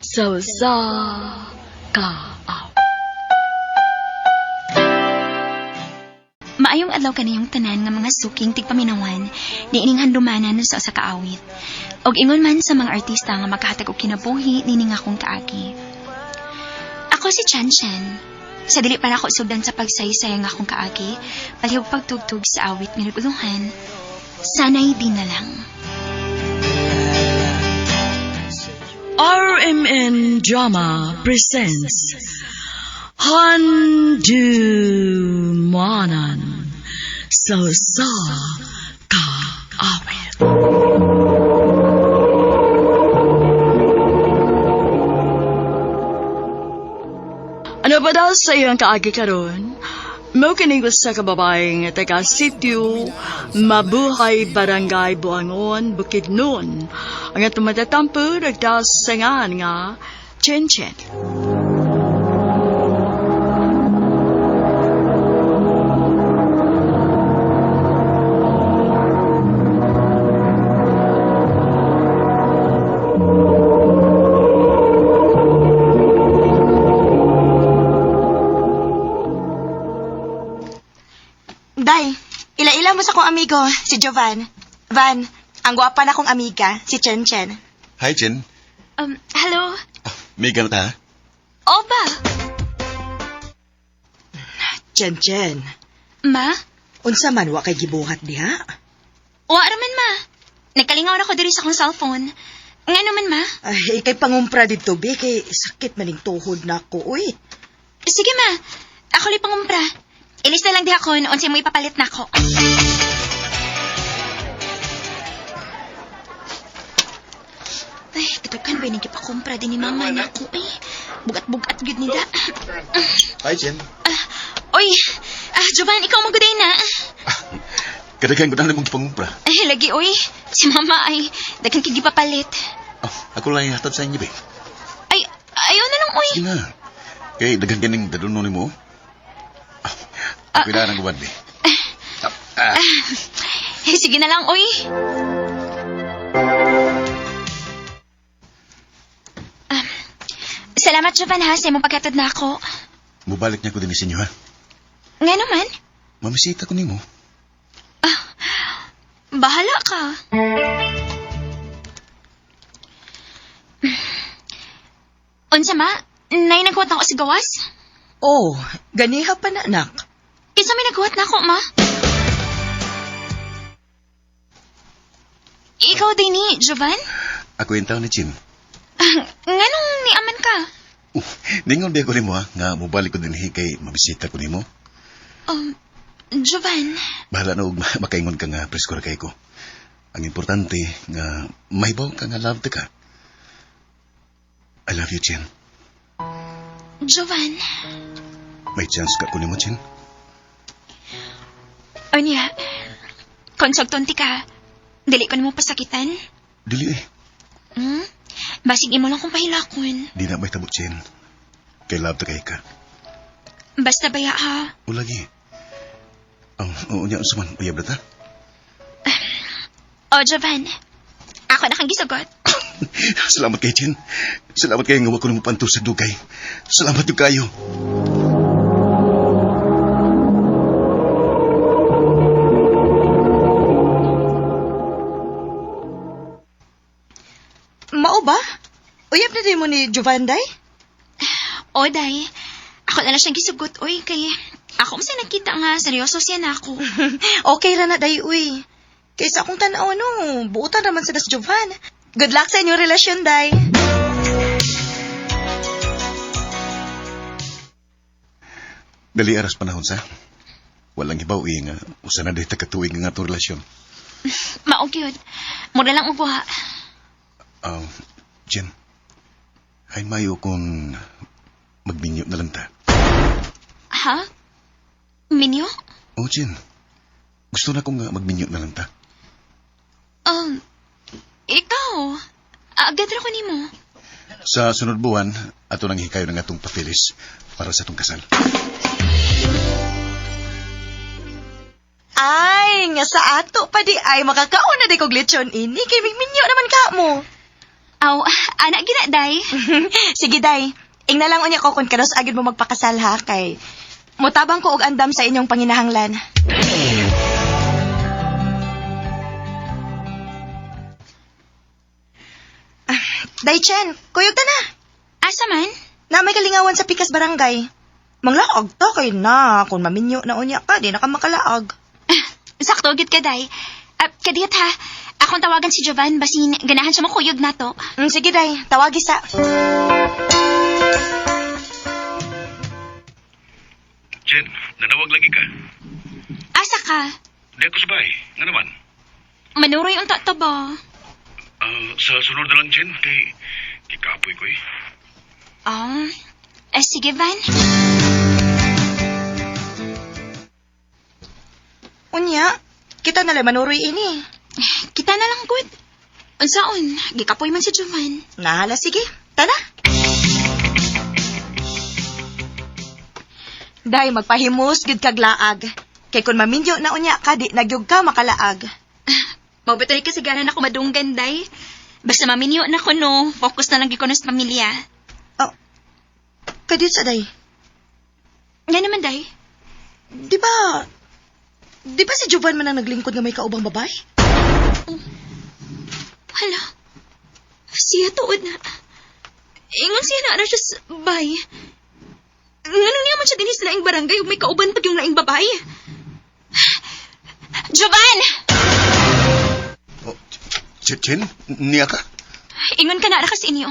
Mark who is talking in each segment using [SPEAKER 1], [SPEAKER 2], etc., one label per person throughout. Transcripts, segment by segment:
[SPEAKER 1] Sa usa ka awit.
[SPEAKER 2] Maayong adlaw kaniyong tanan nga mga suking tigpaminawan niining handumanan sa usa ka awit. Og ingon man sa mga artista nga makahatag og kinabuhi nining akong kaagi. Ako si Chan Chan. Sa dili pa nako sugdan sa pagsaysay ang akong kaagi, palihog pagtugtog sa awit nga nagulungan, sana'y di na lang.
[SPEAKER 1] RMN Drama presents Handumanan sa usa ka awit. Ano ba daw sa iyong kaagi karon? Mo kining usa ka babae nga taga sitio Mabuhay Barangay Buangon, Bukidnon. Ang atong matatampo nagdasangan nga Chen Chen.
[SPEAKER 3] Day, ila-ila mo sa akong amigo, si Jovan. Van, ang gwapa na akong amiga, si Chen Chen.
[SPEAKER 4] Hi, Chen.
[SPEAKER 2] Hello?
[SPEAKER 4] May ganun ta, ha?
[SPEAKER 2] Oba!
[SPEAKER 5] Chen Chen,
[SPEAKER 2] Ma?
[SPEAKER 5] unsa man wa kay gibuhat diha?
[SPEAKER 2] Wa raman ma. Nagkalingaw na ko diri sa akong cellphone. Nga naman ma?
[SPEAKER 5] Ay, ikay pangumpra didto bi kay sakit maning tuhod nako uy.
[SPEAKER 2] Sige ma. Ako li pangumpra. Ilis na lang diha kon unsay mo ipapalit nako. Ay, katakan ba yung gipakumpra din ni mama nako eh. Bugat-bugat gyud nila.
[SPEAKER 4] Hi, Chen.
[SPEAKER 2] Oy, Jovan, ikaw maguday na.
[SPEAKER 4] Kadaghan ko na namang pangumpra.
[SPEAKER 2] Ay, lagi oy. Si mama ay daghan kay gipapalit.
[SPEAKER 4] Ah, ako lang yung hatad sa inyo, be.
[SPEAKER 2] Ay, ayaw na lang oy.
[SPEAKER 4] Sige na. Kay daghan ganing daduno ni mo. Ah, ako na ang guban, be. Ah,
[SPEAKER 2] Ay, sige na lang oy. Ah, salamat, Jovan, ha, sa imong paghatod na ako.
[SPEAKER 4] mubalik niya ko din sa inyo, ha?
[SPEAKER 2] Nga naman,
[SPEAKER 4] Mamisita ko nimo.
[SPEAKER 2] bahala ka. Unsa ma, nay naghuwat na ako sa gawas?
[SPEAKER 5] Oh, ganiha pa na anak.
[SPEAKER 2] Kinsa may naghuwat na ako, ma? Ikaw din ni, Jovan?
[SPEAKER 4] Ako yung tao ni Chen.
[SPEAKER 2] Ah, nganong niaman ka?
[SPEAKER 4] Ningon biya ko nimo, ha? Nga mubalik ko din kay mamisita ko nimo.
[SPEAKER 2] Jovan,
[SPEAKER 4] Bahala na og makaingon ka nga presko ra kay ko. Ang importante nga mahibaw ka nga love ta ka. I love you, Chen.
[SPEAKER 2] Jovan.
[SPEAKER 4] May chance ka ko nimo, Chen.
[SPEAKER 2] Unya, konsagtunti ka, dili ko na mo pasakitan.
[SPEAKER 4] Dili eh.
[SPEAKER 2] Hmm? Basig imo lang kong pahilakon.
[SPEAKER 4] Di na may tabo, Chen. Kay love ta kay ka.
[SPEAKER 2] Basta baya ha.
[SPEAKER 4] O lagi. Ang oo niya unsa man uyab na ta.
[SPEAKER 2] O, Jovan, ako na kang gisugot.
[SPEAKER 4] Salamat kay Chen. Salamat kay nga wa ko nimo panto sa dugay. Salamat yung kayo.
[SPEAKER 5] Mao ba? Uyab na din mo ni Jovan day?
[SPEAKER 2] O, day, ako na lang siyang gisugot, oy, kay ako man sa nakita nga, seryoso siya na ako.
[SPEAKER 5] Okay ra na day uy. Kay sa akong tan-aw no, buotan raman sa das Jovan. Good luck sa inyong relasyon day.
[SPEAKER 4] Dali aras panahon sa. Walang hibaw eh nga usa na day katuig nga atong relasyon.
[SPEAKER 2] Mao gyud. Mura lang og wa.
[SPEAKER 4] Chen. Ay mayo kung magminyo na lang ta.
[SPEAKER 2] Ha? Minyo?
[SPEAKER 4] Oh, Chen. Gusto na kong nga magminyo na lang ta.
[SPEAKER 2] Ikaw, agad ra ko nimo.
[SPEAKER 4] Sa sunod buwan, ato nang hikayo ng atong papilis para sa atong kasal.
[SPEAKER 5] Ay, nga sa ato pa di ay makakaon na di kog lechon ini kay migminyo naman ka mo.
[SPEAKER 2] Aw, ana gina, day.
[SPEAKER 3] Sige, day. Ingna lang unya ko kung kanus agad mo magpakasal ha kay mutabang ko og andam sa inyong panginahanglan. Ah, Day Chen, kuyog ta na.
[SPEAKER 2] Asa man?
[SPEAKER 3] Na may kalingawan sa Pikas Barangay. Manglaag ta kay na kung maminyo na unya ka di na ka makalaag.
[SPEAKER 2] Sakto gid ka, day. Kadiyot ha. Akong tawagan si Jovan basin ganahan siya makuyog nato.
[SPEAKER 3] Sige day, tawagi sa.
[SPEAKER 4] Jen, nanawag lagi ka.
[SPEAKER 2] Asa ka?
[SPEAKER 4] Di ako sabay. Nga naman.
[SPEAKER 2] Manuroy unta to ba?
[SPEAKER 4] Sa sunod na lang, Jen, kay kikapoy ko eh.
[SPEAKER 2] Ah, sige, Van.
[SPEAKER 3] Unya, kita na lang manuroy ini.
[SPEAKER 2] Kita na lang, good. Unsaon, gikapoy man si Jovan.
[SPEAKER 3] Nahala sige, tara. Day magpahimus gid kag laag. Kay kun maminyo na unya ka di nagyug ka makalaag.
[SPEAKER 2] Mabitay kasi ganan ako madunggan, day. Basta maminyo na ko, no. Focus na lang gyud ko na sa pamilya.
[SPEAKER 3] Oh. Kadiyot sa day.
[SPEAKER 2] Nga naman, day.
[SPEAKER 5] Di ba? Di ba si Jovan man ang naglingkod nga may kaubang babae?
[SPEAKER 2] Hala. Siya tuod na. Ingon siya na ara siya sa bay. Nganong niya man siya dinhi sa laing barangay ug may kauban pag yung laing babae? Jovan!
[SPEAKER 4] Oh, Jen, niya ka?
[SPEAKER 2] Ingon ka na ara ka sa inyo.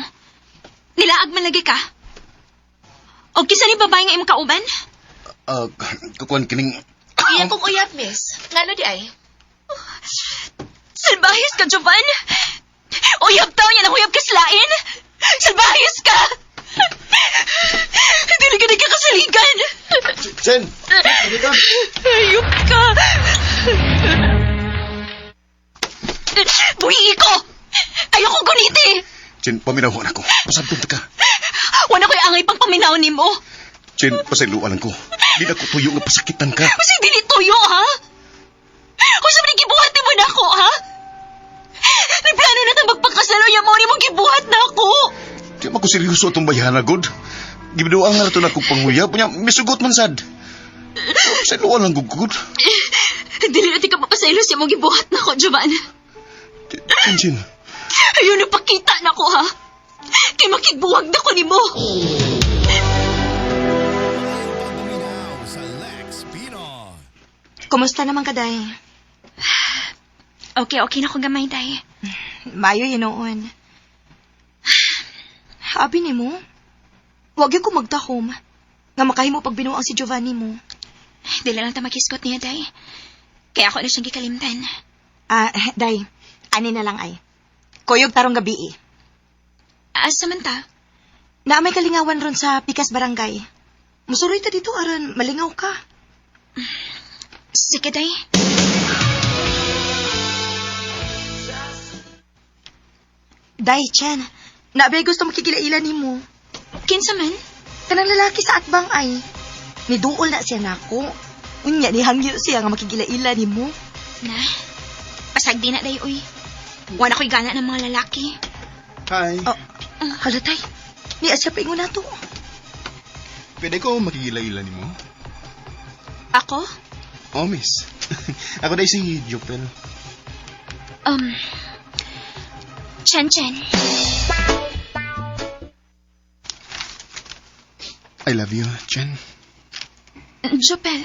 [SPEAKER 2] Nilaag man lagi ka. Og kisa ni babae nga imong kauban?
[SPEAKER 4] Kukuan kining...
[SPEAKER 5] Iya kong uyab, miss. Ngano di ay?
[SPEAKER 2] Salbahis ka, Jovan! Uyab taw niya na uyab ka sa lain! Salbahis ka! Hindi na ka kasaligan!
[SPEAKER 4] Jen!
[SPEAKER 2] Ayop ka! Buhi ko! Ayoko guniti!
[SPEAKER 4] Jen, paminawon ako. Pasabtong ta ka.
[SPEAKER 2] Wala ko'y angay pang paminaw nimo.
[SPEAKER 4] Jen, pasayloan ko. Di na ko tuyo nga pasakitan ka.
[SPEAKER 2] Kasi dili tuyo, ha? Kung sa mga gibuhat mo na ako, ha? Nagplano na tang magpakasal o mo ni mong gibuhat na ako.
[SPEAKER 4] Di man ko seryoso atong bayhana, God. Gibiduang nga na ito na kong panguyab. Nya, misugot man sad. Pasayloan lang, God.
[SPEAKER 2] Dili na ti ka mapasaylo siya mong gibuhat na ako, Jovan.
[SPEAKER 4] Jen, Jen.
[SPEAKER 2] Ayaw na pakita na ko, ha? Kay makigbuwag na ko nimo.
[SPEAKER 3] Kumusta naman ka day?
[SPEAKER 2] Okay, okay na ko gamay, day.
[SPEAKER 3] Mayo hinuon. Abi nimo. Wag gyud ko magtahom. Nga makahimo pag binuang si Giovanni mo.
[SPEAKER 2] Dili lang ta makisgot niya, day. Kaya ako na siyang gikalimtan.
[SPEAKER 3] Ah, day. Ani na lang ay. Kuyog tarong gabi eh.
[SPEAKER 2] Asa man ta?
[SPEAKER 3] Na may kalingawan ron sa Pikas Barangay. Musuroy ta dito aron malingaw ka.
[SPEAKER 2] Sige, day.
[SPEAKER 3] Day, Chen. Nabay gusto makikilaila nimo.
[SPEAKER 2] Kinsa man?
[SPEAKER 3] Kanang lalaki sa atbang ay. Niduol na siya nako. Unya ni hangyo siya nga makikilaila nimo.
[SPEAKER 2] Na, pasag di na, day, uy. Wala ko'y gana ng mga lalaki.
[SPEAKER 6] Hi.
[SPEAKER 3] Oh, hala tay. Ni asya pa ingon nato.
[SPEAKER 6] Pwede ko makigila-ila ni mo?
[SPEAKER 2] Ako?
[SPEAKER 6] Oh, miss. Ako dahil si Jopel.
[SPEAKER 2] Chen Chen.
[SPEAKER 6] I love you, Chen.
[SPEAKER 2] Jopel.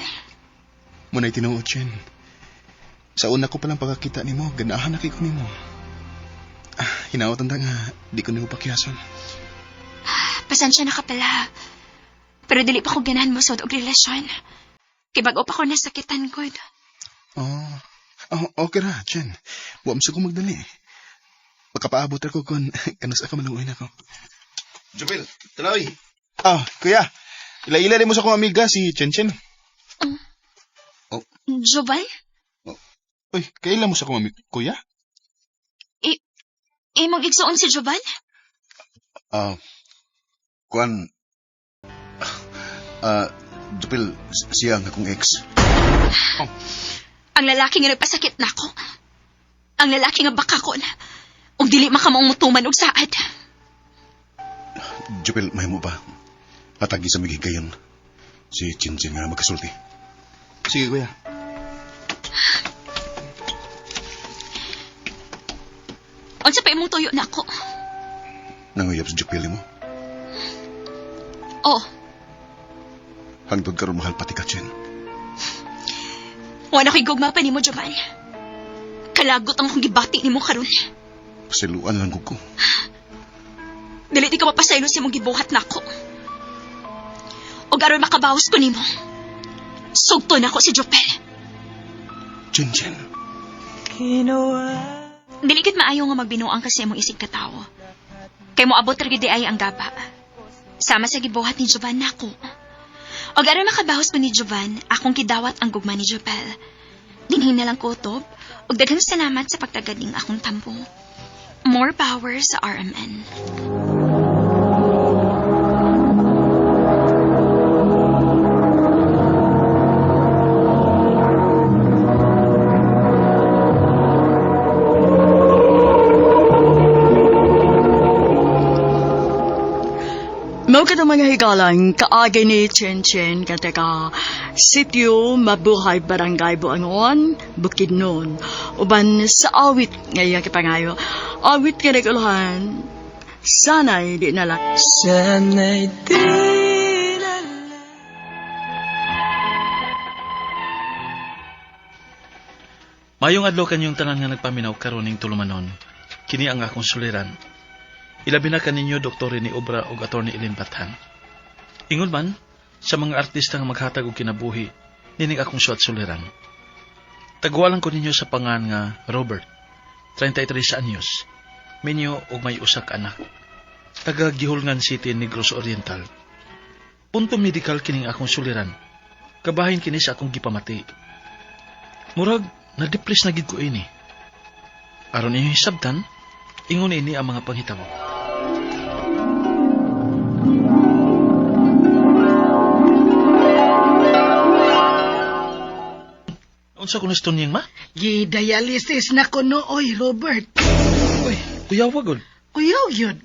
[SPEAKER 6] Muna'y tinuod, Chen. Sa una ko palang pagkakita ni mo, ganahan na kay ko nimo. Ah, hinaot ang nga, di ko nimo pakiyason.
[SPEAKER 2] Pasensya na ka pala. Pero dili pa ko ganahan mo og relasyon. Kay bag-o pa ko nasakitan ko.
[SPEAKER 6] Oh, oh okay ra, Chen. Wa mo sa ko magdali. Makapaabot ako kung kanus ka maluoy na ko.
[SPEAKER 4] Jopel, taloy.
[SPEAKER 6] Ah, kuya. Ila-ila mo sa akong amiga si Chen Chen.
[SPEAKER 2] Jovan?
[SPEAKER 6] Uy, kaila mo sa akong amiga, kuya?
[SPEAKER 2] Imong igsuon si Jovan?
[SPEAKER 4] Ah, kuan... Ah, Jopel, siya ang akong ex.
[SPEAKER 2] Ang lalaki nga nagpasakit nako. Ang lalaki nga baka ko na. Ug Ug dili makamaong mutuman og saad.
[SPEAKER 4] Jupel, may mo ba? Atagi sa migigayon. Si Chinchin nga magkasulti.
[SPEAKER 6] Sige, kuya.
[SPEAKER 2] Unsa pa imong tuyo nako?
[SPEAKER 4] Nanguyab sa Jupel mo.
[SPEAKER 2] Oh,
[SPEAKER 4] Hangtod karon mahal pati ka, Chen.
[SPEAKER 2] wala ko'y gugma pa nimo, Jovan. Kalagot ang akong gibati nimo karon.
[SPEAKER 4] Pasiluan lang ko.
[SPEAKER 2] Dili di ka mapasaylo sa imong gibuhat nako. Og aron makabawas ko nimo. Sugto nako si Jopel.
[SPEAKER 4] Chen Chen.
[SPEAKER 2] Dili gid maayo nga magbinuang kasi imong isig katawo. Kay moabot ra gid ay ang gaba. Sama sa gibuhat ni Jovan nako. Og aron makabawas ko ni Jovan, akong gidawat ang gugma ni Jopel. Dinhi na lang ko utob, og daghang salamat sa pagtagad ning akong tampo. More power sa RMN.
[SPEAKER 1] Mao kadtong mga higalang kaagi ni Chen Chen nga taga Sitio Mabuhay Barangay Buangon, Bukidnon. Uban sa awit nga iyang kipangayo. Awit nga naguluhan, sana'y di na lang.
[SPEAKER 7] Sana'y di na lang.
[SPEAKER 8] Mayong adlaw kanyong tanan nga nagpaminaw karon ning tulumanon. Kini ang akong suliran. Ilabi na kaninyo Dr. Rene Obra ug Attorney Ellen Bathan. Ingon man sa mga artista nga maghatag og kinabuhi, nining akong suwat suliran. Tagwalan ko ninyo sa pangan nga Robert, 33 anyos, minyo og may usa ka anak. Taga Gihulngan City, Negros Oriental. Punto medical kining akong suliran. Kabahin kini sa akong gipamati. Murag na-depress na gid ko ini. Aron inyong hisabtan, ingon ini ang mga panghitabo. Unsa ko ni niyang ma?
[SPEAKER 9] Gidialysis na ko nooy, Robert.
[SPEAKER 8] Uy, kuyawa gud.
[SPEAKER 9] Kuyaw yun.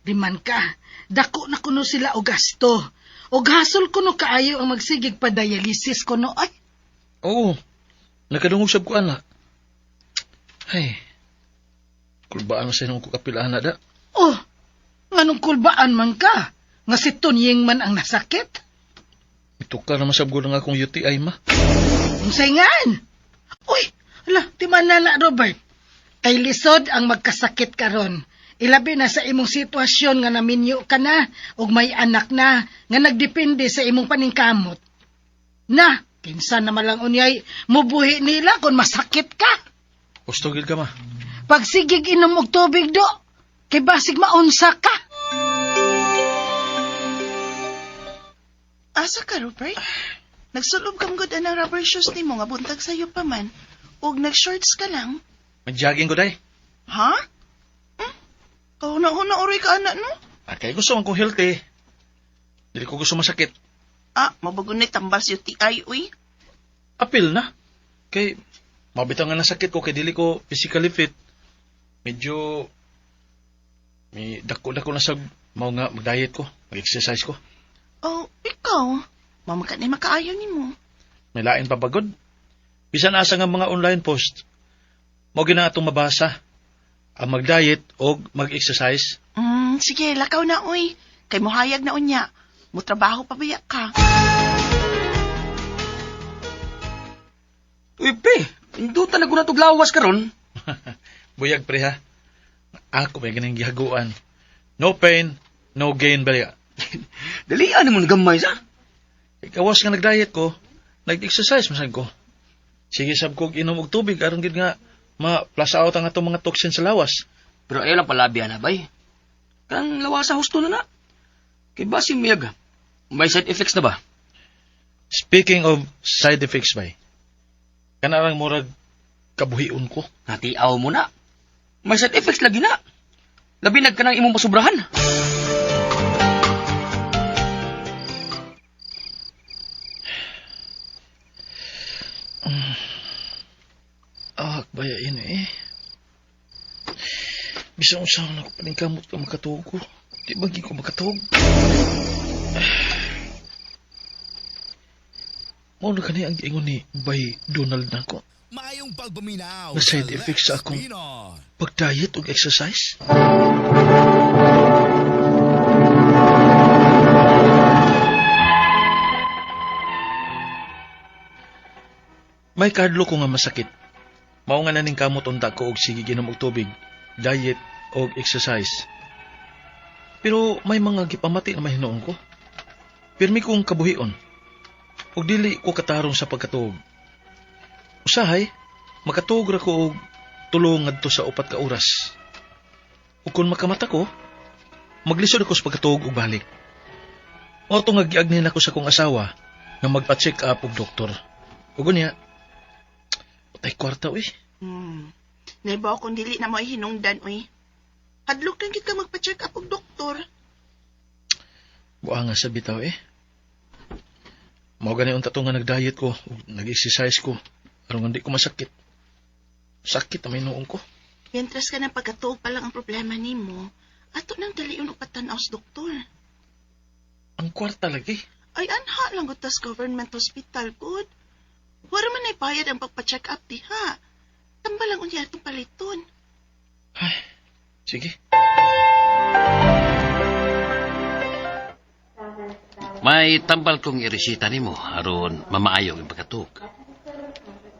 [SPEAKER 9] Di man ka, dako na kuno sila og gasto. Og hasol kuno kaayo ang magsigig pa dialysis kuno ay.
[SPEAKER 8] Oo, nakadungog sab ko ana. Ay, kulbaan sa inong ko kapilaan na da.
[SPEAKER 9] Oh, nganong kulbaan man ka? Nga si Tunying man ang nasakit?
[SPEAKER 8] Itukar naman sab ko ng akong UTI ma.
[SPEAKER 9] Unsay ngan? Uy, ala, di man na na, Robert. Kay lisod ang magkasakit karon. Ilabi na sa imong sitwasyon nga naminyo ka na ug may anak na nga nagdepende sa imong paningkamot. Na, kinsa na malang unyay mubuhi nila kung masakit ka.
[SPEAKER 8] Gusto gid ka ma.
[SPEAKER 9] Pagsigig inom og tubig do, kay basig maunsa ka.
[SPEAKER 5] Asa ka, Rupert? Nagsulob kang good ang rubber shoes nimo nga buntag sayo pa man. Ug nag-shorts ka lang.
[SPEAKER 8] Mag-jogging ko day.
[SPEAKER 5] Ha? Hmm? Kahuna-huna oray ka ana no?
[SPEAKER 8] Okay, gusto man kong healthy. Dili ko gusto masakit.
[SPEAKER 5] Ah, mabago na tambal sa UTI uy.
[SPEAKER 8] Apil na. Kay mabitaw nga nasakit ko kay dili ko physically fit. Medyo may dako-dako na sa mao nga mag-diet ko, mag-exercise ko.
[SPEAKER 5] Oh, ikaw. Mamakat na makaayo nimo.
[SPEAKER 8] May lain pa bagod. Bisan asa nga mga online post. Mao gina atong mabasa ang mag-diet o mag-exercise.
[SPEAKER 5] Sige, lakaw na uy. Kay mohayag na unya. Mutrabaho pa biya ka.
[SPEAKER 10] Uy, pre, indutan na ko na tuglawas karon.
[SPEAKER 8] Buyag pre ha. Ako may ganing gihaguan. No pain, no gain baya.
[SPEAKER 10] Dalian mo gamay sa.
[SPEAKER 8] Ikawas nga nag-diet ko, nag-exercise masan ko. Sige sab ko inom og tubig aron gid nga ma-flush out ang atong mga toxin sa lawas.
[SPEAKER 10] Pero ayaw lang palabi na bay. Kanang lawasa husto na na. Kay basin miyag, may side effects na ba?
[SPEAKER 8] Speaking of side effects bay. Kanarang murag kabuhion ko.
[SPEAKER 10] Natiaw mo na. May side effects lagi na. Labi nag kanang imong pasubrahan.
[SPEAKER 8] Ah, baya ini eh. Bisan unsaon ako paningkamot ka makatuog ko. Di ba ko makatuog? Mao na kani ang giingon ni Bay Donald nako.
[SPEAKER 11] Maayong pagpaminaw
[SPEAKER 8] Na side
[SPEAKER 11] sa
[SPEAKER 8] effect sa
[SPEAKER 11] Lex
[SPEAKER 8] akong
[SPEAKER 11] Pinoy.
[SPEAKER 8] pag-diet ug exercise. May kadlo ko nga masakit. Mao nga naning kamot unta ko og sige ginom og tubig, diet og exercise. Pero may mga gipamati na mahinoon ko. Pirmi kong kabuhion. Og dili ko katarong sa pagkatuog. Usahay, makatuog ra ko og tulo ngadto sa 4 ka oras. Ug kun makamata ko, maglisod ako sa pagkatuog og balik. Mao to nga giagnihan ako sa akong asawa nga magpa-check up og doktor. Ug unya, patay kwarta uy.
[SPEAKER 12] Naibaw kung dili na mo hinungdan, uy. Hadlok lang gid ka magpa-check up og doktor.
[SPEAKER 8] Buha nga sa bitaw eh. Mao gani unta to nga nag-diet ko, ug nag-exercise ko, aron nga di ko masakit. Sakit ang may noong ko.
[SPEAKER 12] Mientras ka na pagkatuog pa lang ang problema nimo, ato nang dalion og patan-aw sa doktor.
[SPEAKER 8] Ang kwarta lagi.
[SPEAKER 12] Ay, anha lang gud tas government hospital gud. Wala man ay bayad ang pagpa-check up diha. Tambal lang unya atong paliton.
[SPEAKER 8] Ay, sige.
[SPEAKER 13] May tambal kong iresita nimo aron mamaayo ang pagkatuog.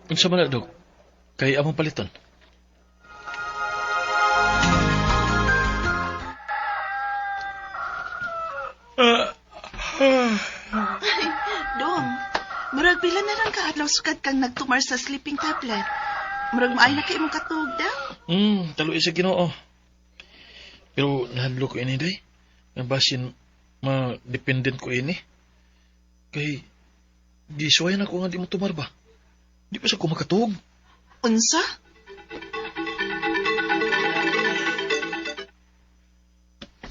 [SPEAKER 8] Unsa man na, Dok? Kay among paliton.
[SPEAKER 12] Dong, murag pila na lang kaadlaw sukad kang nagtumar sa sleeping tablet. Murag maayo na kay imong katuog daw.
[SPEAKER 8] Talo sa Ginoo. Pero nahadlo ko ini day. Nabasin ma-dependent ko ini. Kay gisuwayan ako nga di mo tumar ba. Di pa sa ko makatuog.
[SPEAKER 12] Unsa?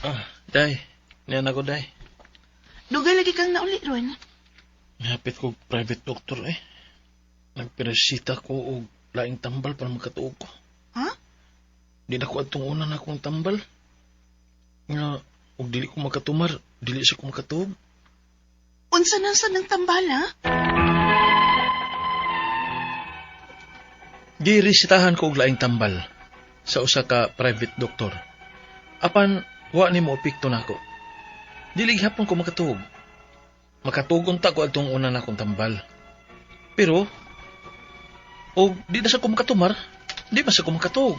[SPEAKER 8] Ah, day. Niyan ako, day.
[SPEAKER 12] Dugay lagi kang nauli ron.
[SPEAKER 8] Nihapit ko private doctor eh. Nagpiresita ko og laing tambal para makatuog ko.
[SPEAKER 12] Ha?
[SPEAKER 8] Di na ko atong una na akong tambal. Nga, og dili ko makatumar, dili sa ko makatuog.
[SPEAKER 12] Unsa na sa nang tambal, ha?
[SPEAKER 8] Giresitahan ko og laing tambal sa usa ka private doctor. Apan, wa ni mo epekto nako. Dili gihapon ko makatuog. Makatuog unta ko atong una na akong tambal. Pero, og di na sa ko makatumar, di ba sa ko makatuog.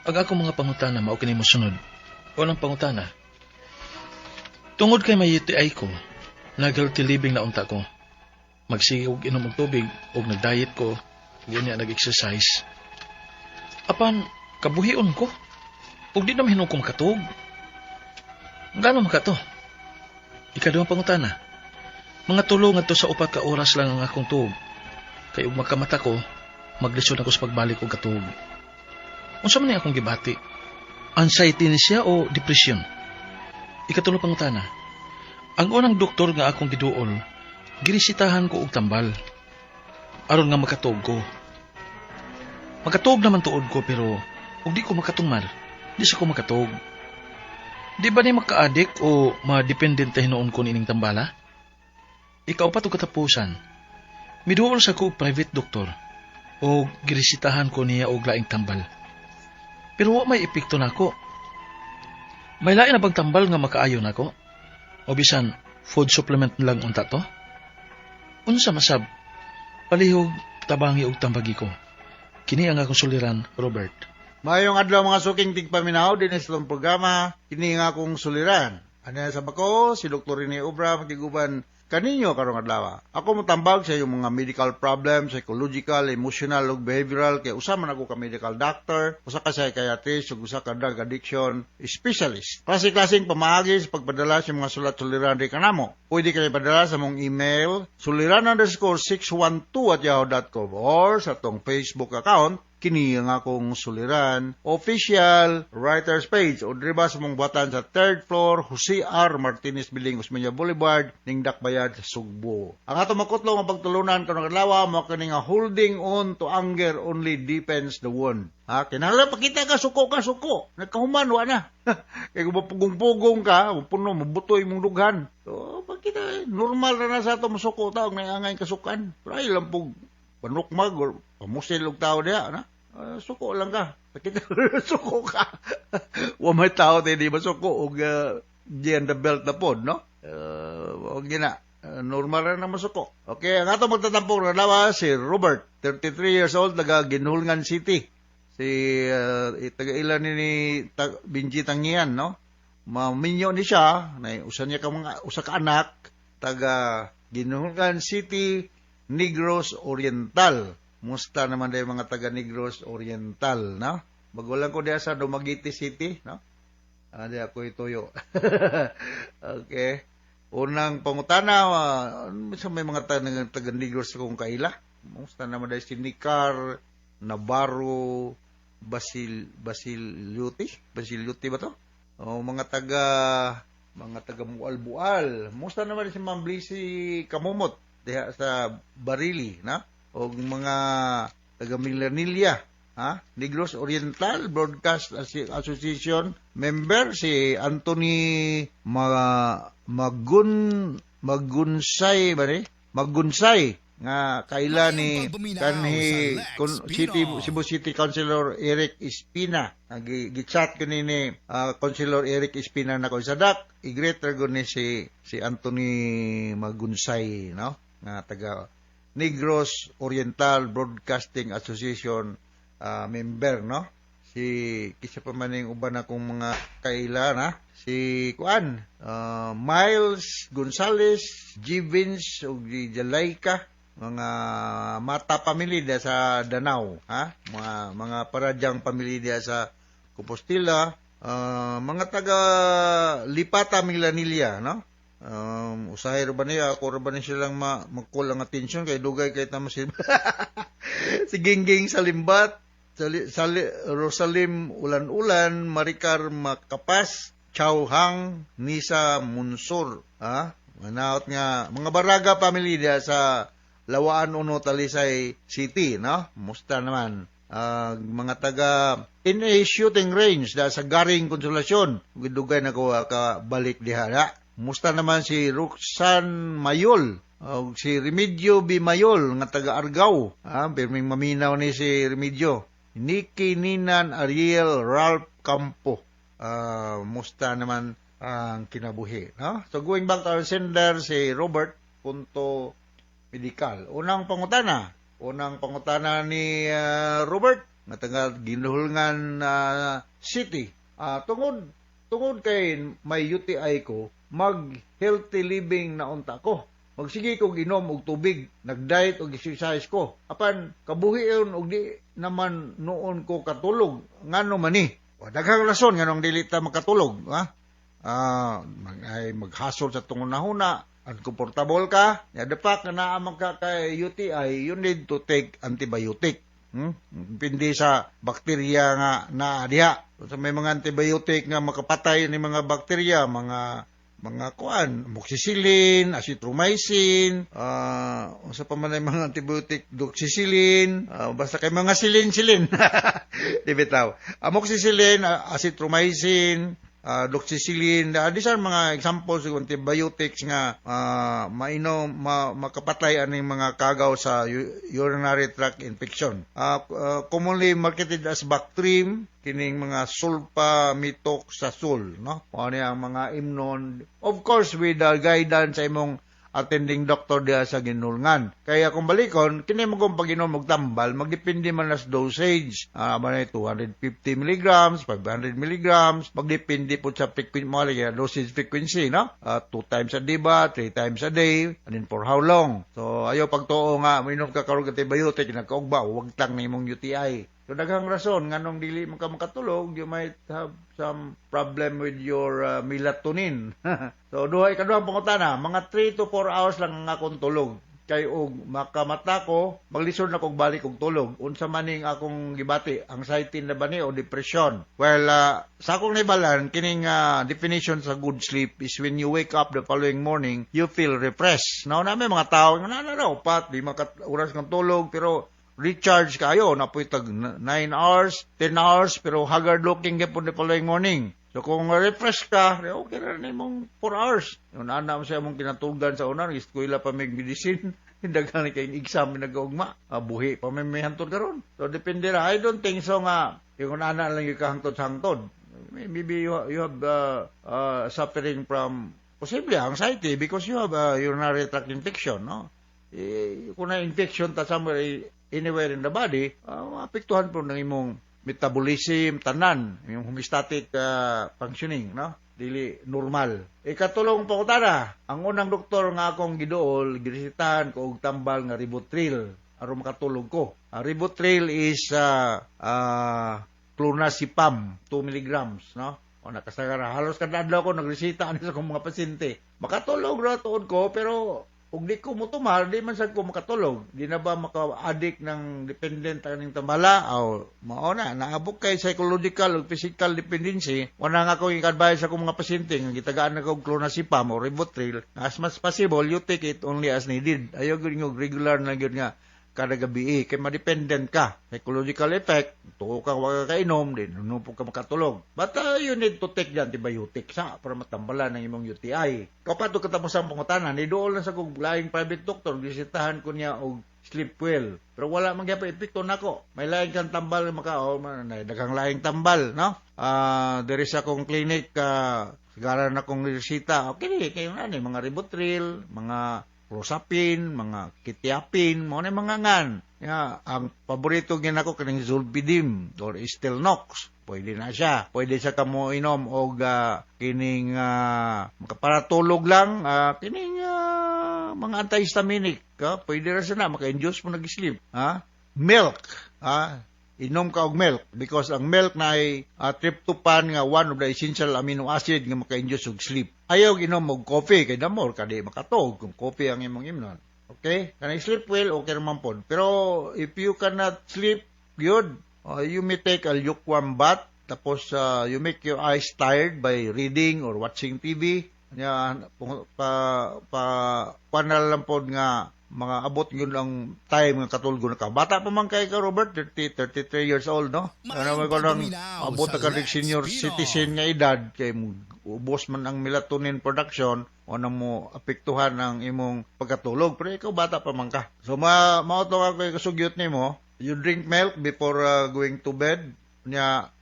[SPEAKER 8] Ang akong mga pangutana mao kini mosunod. Unang pangutana. Tungod kay may UTI ko, nag-healthy living na unta ko. Magsige og inom og tubig og nag-diet ko, ug unya nag-exercise. Apan kabuhion ko. Ug di na mahinom ko makatuog. Ngano makato? Ikaduhang pangutana. Mga tulo ngadto sa 4 ka oras lang ang akong tuog. Kay ug makamata ko, maglisod ako sa pagbalik og katuog. Unsa man ni akong gibati? Anxiety ni siya o depression? Ikatulo pangutana. Ang unang doktor nga akong giduol, giresitahan ko og tambal. Aron nga makatuog ko. Makatuog naman tuod ko pero ug di ko makatumar, di sa ko makatuog. Di ba ni maka-addict o ma-dependent hinuon ko nining tambala? Ikaw pa to katapusan. Miduol sa ko og private doctor o giresitahan ko niya og laing tambal. Pero wa may epekto nako. May lain na bang tambal nga makaayo nako? O bisan food supplement lang unta to? Unsa masab? Palihog tabangi og tambagi ko. Kini ang akong suliran, Robert.
[SPEAKER 14] Maayong adlaw mga suking tigpaminaw dinhi sa itong programa, kini nga akong suliran. Ano sa bako, si Dr. Rene Obra makiguban kaninyo karong adlaw. Ako motambag sa iyong mga medical problems, psychological, emotional ug behavioral kay usa man ako ka medical doctor, usa ka psychiatrist ug usa ka drug addiction specialist. Klase-klaseng pamaagi sa pagpadala sa mga sulat suliran di kanamo. Pwede kayo padala sa mong email suliran_612@yahoo.com or sa tong Facebook account Kini ang akong suliran official writers page o diri ba sa mong buhatan sa third floor, Jose R. Martinez Building, Osmeña Boulevard, ning Dakbayan sa Sugbo. Ang atong makutlo nga pagtulunan karong adlaw mao kini nga "Holding on to anger only deepens the wound." Ha, kinahanglan pakita ka suko ka suko. Nagkahuman wa na. Kay kung pugong-pugong ka, puno mabuto imong dughan. So pakita normal ra na sa ato musuko ta og naangay kasukan. Pero ay lang pug panukmag or pamusil og tao diha na. Suko lang ka. Pakita suko ka. Wa may tao di masuko og diyan the belt na pod, no? Og gina. Normal ra na masuko. Okay, ang ato magtatampong na lawa si Robert, 33 years old, taga Guihulngan City. Si taga ila ni Benji Tangian, no? Maminyo ni siya, na usa niya ka mga usa ka anak, taga Guihulngan City, Negros Oriental. Musta naman dahil mga taga Negros Oriental, no? Bago lang ko diya sa Dumaguete City, no? Ah, di ako ituyo. Okay. Unang pangutana, sa may mga taga Negros kung kaila. Musta naman dahil si Nicar Navarro Basiliuti? Basiliuti ba to? O, mga taga Mual-Bual. Musta naman si Ma'am Blissy Kamumot diha sa Barili, na? O mga taga Milanilla, ha? Negros Oriental Broadcast Association member si Anthony Magun Magunsay ba ni? Magunsay nga kaila ni kanhi City Cebu City Councilor Eric Espina. Gi-chat ko ni Councilor Eric Espina na ko sa dak i-greet ra ni si si Anthony Magunsay, no, nga taga Negros Oriental Broadcasting Association member, no? Si kisa pa man ning uban akong mga kaila na si kuan, Miles Gonzales Givens ug si Jalaika, mga Mata family diya sa Danao, ha, mga Paradyang family diya sa Compostela, mga taga Lipata Milanilla, no? Usahay ra ba niya ako ra ba ni silang mag-call ang attention kay dugay kay tamo si si Gingging Salimbat, Sali, Sali, Rosalim Ulan-Ulan, Maricar Makapas, Chow Hang, Nisa Munsur, ha? Manaot nga mga Baraga family diya sa Lawaan Uno, Talisay City, no? Musta naman? Mga taga NA Shooting Range da sa Garing Consolacion. Dugay na ko ka balik diha na. Musta naman si Roxanne Mayol o si Remigio B. Mayol nga taga Argao. Ah, pirming maminaw ni si Remigio. Nikki Ninan Ariel Ralph Campo. Musta naman ang kinabuhi, no? So going back to our sender si Robert punto medical. Unang pangutana. Unang pangutana ni Robert nga taga Guihulngan City. Tungod kay may UTI ko, mag healthy living na unta ko. Magsige kog inom og tubig, nag-diet og exercise ko. Apan kabuhion og di naman noon ko katulog. Ngano man ni? Wa daghang rason nganong dili ta makatulog, ha? Ay maghasol sa tungod na huna, uncomfortable ka, ya the fact na naa man ka kay UTI, you need to take antibiotic. Depende sa bakterya nga naa diha. So, may mga antibiotic nga makapatay ni mga bakterya, mga kuan, amoxicillin, azithromycin, unsa pa man ay mga antibiotic, doxycycline, basta kay mga silin-silin. Di bitaw. Amoxicillin, azithromycin, doxycycline, these are mga examples of antibiotics nga mainom makapatay aning mga kagaw sa urinary tract infection. Commonly marketed as Bactrim, kining mga sulfamethoxazole, no? Mao ni ang mga imnon. Of course, with the guidance sa imong attending doctor diha sa Guihulngan. Kaya kung balikon, kini mo kung pag-inom og tambal, magdepende man nas dosage. Man 250 milligrams, 500 milligrams, magdepende po sa frequency mo lagi, dosage frequency, no? Two times a day ba, three times a day, and then for how long? So ayaw pagtuo nga minom ka karon antibiotic nagkaugba, wag tang nimong UTI. So daghang rason nganong dili man ka makatulog, you might have some problem with your melatonin. So duha ikaduhang pangutana, mga 3 to 4 hours lang ang akong tulog. Kay og makamata ko, maglisod na kog balik og tulog. Unsa man ning akong gibati, anxiety na ba ni o depression? Well, sa akong nahibalan, kining definition sa good sleep is when you wake up the following morning, you feel refreshed. Now, na may mga tao, na na na, upat, di maka oras ng tulog, pero recharge kayo, napoy tag 9 hours, 10 hours, pero haggard looking gyapon the following morning. So kung refresh ka, okay ra nimong 4 hours. Yung ana mo sa imong kinatugan sa una, eskwela pa may medicine, daghan kay exam nagaugma, buhi pa may hantod karon. So depende ra. I don't think so nga yung ana lang yung kahangtod sa hangtod. Maybe you have suffering from possibly anxiety because you have a urinary tract infection, no? Eh, kung na infection ta somewhere anywhere in the body, maapektuhan po ng imong metabolism, tanan, yung homeostatic functioning, no? Dili normal. Ikatulong pangutana, ang unang doktor nga akong giduol, giresetahan ko og tambal nga Rivotril aron makatulog ko. Ang Rivotril is clonazepam, 2 milligrams, no? O nakasagara, halos kada adlaw ko nagreseta ani sa akong mga pasyente. Makatulog ra tuod ko, pero ug di ko motumar, di man sad ko makatulog. Di na ba maka-addict ng dependent aning tambala? Aw, mao na, naabot kay psychological ug physical dependency. Wala nga ko i-advise sa akong mga pasyente nga gitagaan na ko og clonazepam o Rivotril, as much possible you take it only as needed. Ayaw gyud yung regular na gyud nga kada gabi kay ma-dependent ka. Psychological effect, tuo ka wa ka kainom, din nupo ka makatulog. But you need to take the antibiotic sa para matambalan ang imong UTI. Kapato katapos ang pangutana, ni duol na sa kong laing private doctor, bisitahan ko niya og sleep well. Pero wala man gyapon epekto nako. May laing kang tambal maka oh, man, daghang laing tambal, no? Diri sa akong clinic, sigara na akong resita. Okay, kayo na ni mga Rivotril, mga Clozapine, mga Quetiapine, mo na mga ngan. Ya, ang paborito gyud nako kining Zolpidem or Stilnox. Pwede na siya. Pwede siya kamo inom og kining makaparatulog lang, kining mga antihistaminic, ha? Pwede ra siya na maka-induce mo nag-sleep, ha? Milk, ha? Inom ka og milk because ang milk na ay tryptophan nga one of the essential amino acid nga maka-induce og sleep. Ayaw inom og coffee kay damor ka di makatog kung coffee ang imong imnon. Okay? Kanang sleep well, okay naman pod. Pero if you cannot sleep good, you may take a lukewarm bath, tapos you make your eyes tired by reading or watching TV. Nya pa pa kuan na lang pod nga mga abot yun ang time nga katulgo na ka. Bata pa man kay ka, Robert, 30, 33 years old, no? Ano man ko lang, abot na ka rin senior citizen nga edad, kay ubos man ang melatonin production, o na mo apektuhan ang imong pagkatulog. Pero ikaw, bata pa man ka. So, mao to nga kay kasugyot nimo, you drink milk before going to bed, nya,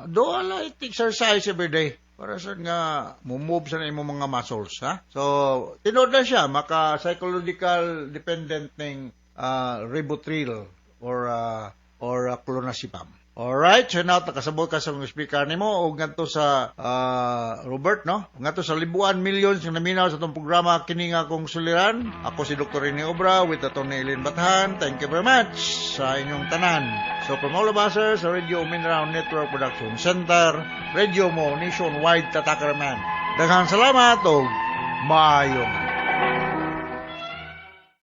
[SPEAKER 14] do a light exercise every day para sa nga move sa imong mga muscles, ha. So tinuod na siya maka psychological dependent ning Rivotril or clonazepam. Alright, so now nakasabot ka sa mga speaker nimo og ngadto sa Robert, no? Ngadto sa libuan millions nga naminaw sa atong programa kini nga akong suliran. Ako si Dr. Rene Obra with Atty. Eileen Bathan. Thank you very much sa inyong tanan. So from all of us here sa Radio Mindanao Network Production Center, Radio Mo Nationwide Tatakarman. Daghang salamat og maayong